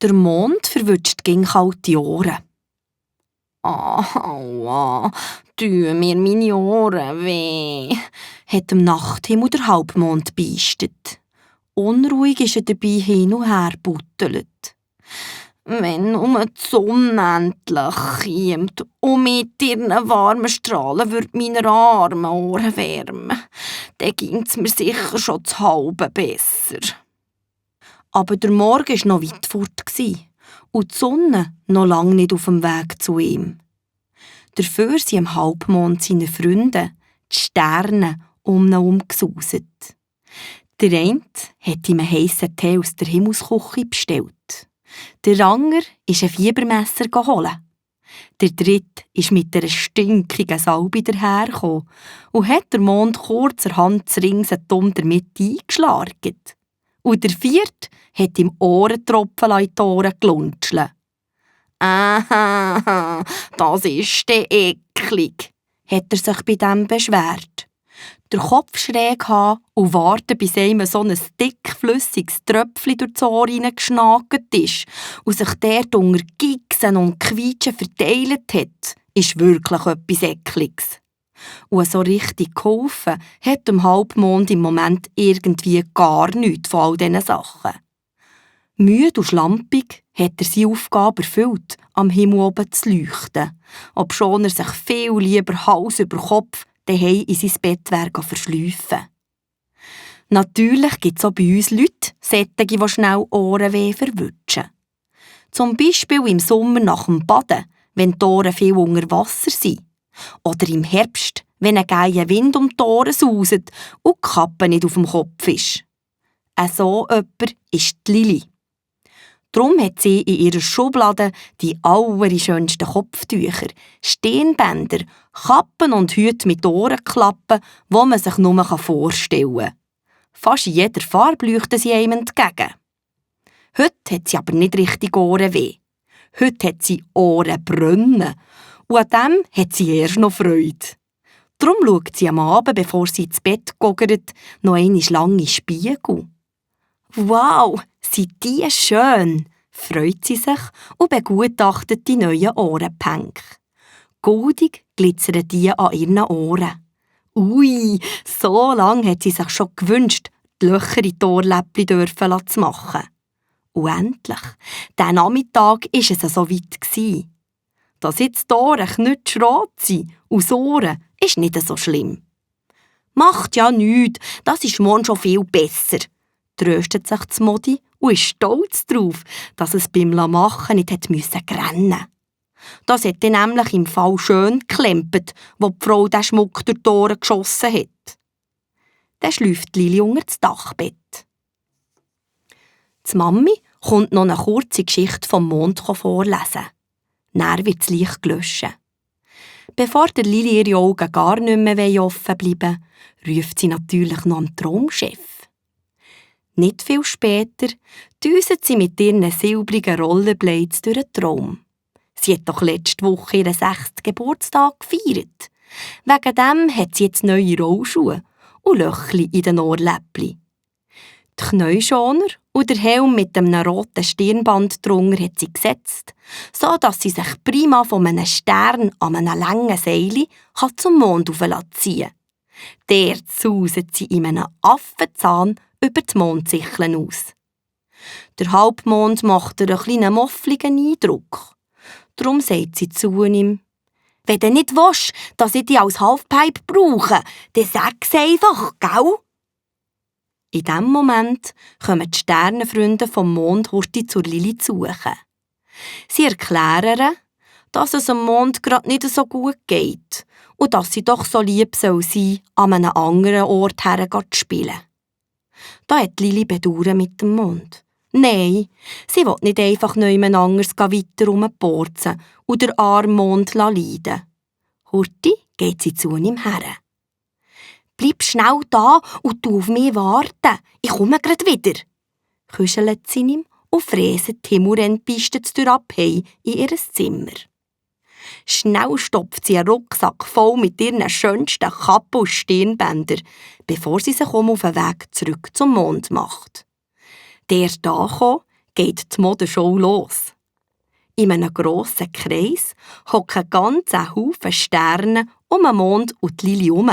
Der Mond verwünscht ging kalte Ohren. Aua, tun mir meine Ohren weh, hat am Nachthimmel der Halbmond beistet. Unruhig ist er dabei hin und her buttelt. Wenn die Sonne endlich kommt und mit ihren warmen Strahlen würde meine armen Ohren wärmen, dann ging's mir sicher schon das Halbe besser. Aber der Morgen war noch weit fort und die Sonne noch lange nicht auf dem Weg zu ihm. Dafür sind am Halbmond seine Freunde, die Sterne, um ihn herumgesuset. Der eine hat ihm einen heissen Tee aus der Himmelsküche bestellt. Der andere ist ein Fiebermesser geholt. Der dritte ist mit einer stinkigen Salbe dahergekommen und hat den Mond kurzerhand ringsherum damit eingeschlagen. Und der vierte hat ihm Ohrentropfen in die Ohren gelunschelt. «Aha, das ist der eklig», hat er sich bei dem beschwert. Den Kopf schräg haben und warten, bis einem so ein dickflüssiges Tröpfchen durch das Ohr hineingeschnagt ist und sich dort unter Gixen und Quietschen verteilt hat, ist wirklich etwas Ekliges. Und so richtig geholfen hat dem Halbmond im Moment irgendwie gar nichts von all diesen Sachen. Müde und schlampig hat er seine Aufgabe erfüllt, am Himmel oben zu leuchten, obschon er sich viel lieber Hals über Kopf daheim in sein Bett verschleifen. Natürlich gibt es auch bei uns Leute, solche, die schnell Ohrenweh verwutschen. Zum Beispiel im Sommer nach dem Baden, wenn die Ohren viel unter Wasser sind. Oder im Herbst, wenn ein geiler Wind um die Ohren sauset und die Kappe nicht auf dem Kopf ist. So jemand ist die Lili. Darum hat sie in ihrer Schublade die allerschönsten Kopftücher, Stirnbänder, Kappen und Hüte mit Ohrenklappen, die man sich nur vorstellen kann. Fast in jeder Farbe leuchten sie einem entgegen. Heute hat sie aber nicht richtig Ohrenweh. Heute hat sie Ohrenbrunnen. Und an dem hat sie erst noch Freude. Darum schaut sie am Abend, bevor sie ins Bett gogert, noch einmal lang in den Spiegel. «Wow, sind die schön!» freut sie sich und begutachtet die neuen Ohrenpänke. Goldig glitzern die an ihren Ohren. Ui, so lange hat sie sich schon gewünscht, die Löcher in die Ohrläppchen dürfen zu machen. Und endlich, diesen Nachmittag war es so weit. Dass jetzt die Ohren knutschrot sind und das Ohren ist nicht so schlimm. «Macht ja nichts, das ist morgen schon viel besser», tröstet sich das Modi und ist stolz darauf, dass es beim Machen nicht rennen musste. Das hat dann nämlich im Fall schön geklempert, wo die Frau den Schmuck durch die Ohren geschossen hat. Dann schläft Lili unter das Dachbett. Die Mami kommt noch eine kurze Geschichte vom Mond vorlesen. Dann wird das Licht gelöscht. Bevor der Lili ihre Augen gar nicht mehr offen bleiben, ruft sie natürlich noch einen Traumchef. Nicht viel später düsen sie mit ihren silbrigen Rollerblades durch den Traum. Sie hat doch letzte Woche ihren 6. Geburtstag gefeiert. Wegen dem hat sie jetzt neue Rollschuhe und Löchli in den Ohrläppchen. Die Knieschoner und der Helm mit einem roten Stirnband drunter hat sie gesetzt, so dass sie sich prima von einem Stern an einem langen Seil zum Mond ziehen kann. Dort sauset sie in einem Affenzahn über die Mondsicheln aus. Der Halbmond macht ihr einen kleinen muffligen Eindruck. Darum sagt sie zu ihm: «Wenn du nicht willst, dass ich dich als Halfpipe brauche, dann sag's einfach, gell?» In diesem Moment kommen die Sternenfreunde vom Mond hurtig zur Lili zu suchen. Sie erklären ihr, dass es am Mond gerade nicht so gut geht und dass sie doch so lieb sein soll, an einem anderen Ort her zu spielen. Da hat Lili Bedauern mit dem Mond. Nein, sie will nicht einfach niemand anders weiter rumporzen und den armen Mond leiden. Hurti geht sie zu ihm her. «Bleib schnell da und tu auf mich warten. Ich komme grad wieder», kuschelt sie ihm und fräset die Himmelrennpiste ab in ihr Zimmer. Schnell stopft sie einen Rucksack voll mit ihren schönsten Kappen und Stirnbändern, bevor sie sich auf den Weg zurück zum Mond macht. Der angekommen, geht die Modenshow los. In einem grossen Kreis hocken ganz Haufen Sterne um den Mond und die Lili herum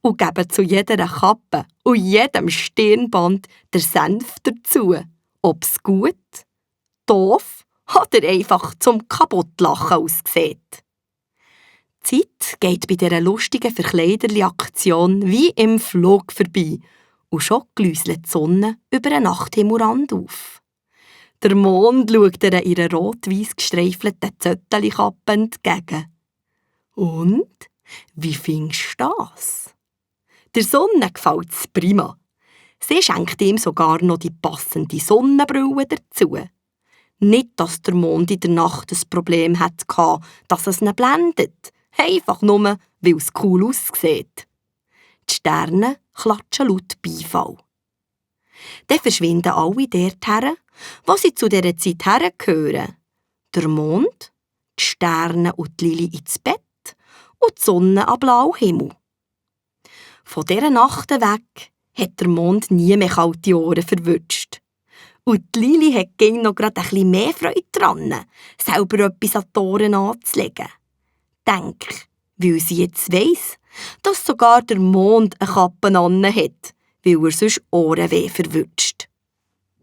und geben zu jeder Kappe und jedem Stirnband der Senf dazu, ob's gut, doof oder einfach zum Kaputtlachen aussieht. Die Zeit geht bei dieser lustigen Verkleiderli-Aktion wie im Flug vorbei und schon gläuselt die Sonne über den Nachthimmelrand auf. Der Mond schaut ihr in ihrer rot-weiss gestreifelten Zöttelikappe entgegen. Und? Wie findest du das? Der Sonne gefällt es prima. Sie schenkt ihm sogar noch die passende Sonnenbrille dazu. Nicht, dass der Mond in der Nacht das Problem hatte, dass es ihn blendet. Einfach nur, weil es cool aussieht. Die Sterne klatschen laut Beifall. Dann verschwinden alle dorthin, wo sie zu dieser Zeit hergehören. Der Mond, die Sterne und die Lili ins Bett und die Sonne am blauen Himmel. Von dieser Nacht weg hat der Mond nie mehr kalte Ohren verwünscht. Und die Lili hat ging noch gerade ein bisschen mehr Freude daran, selber etwas an die Ohren anzulegen. Denk, weil sie jetzt weiss, dass sogar der Mond eine Kappe an hat, weil er sonst Ohrenweh verwünscht.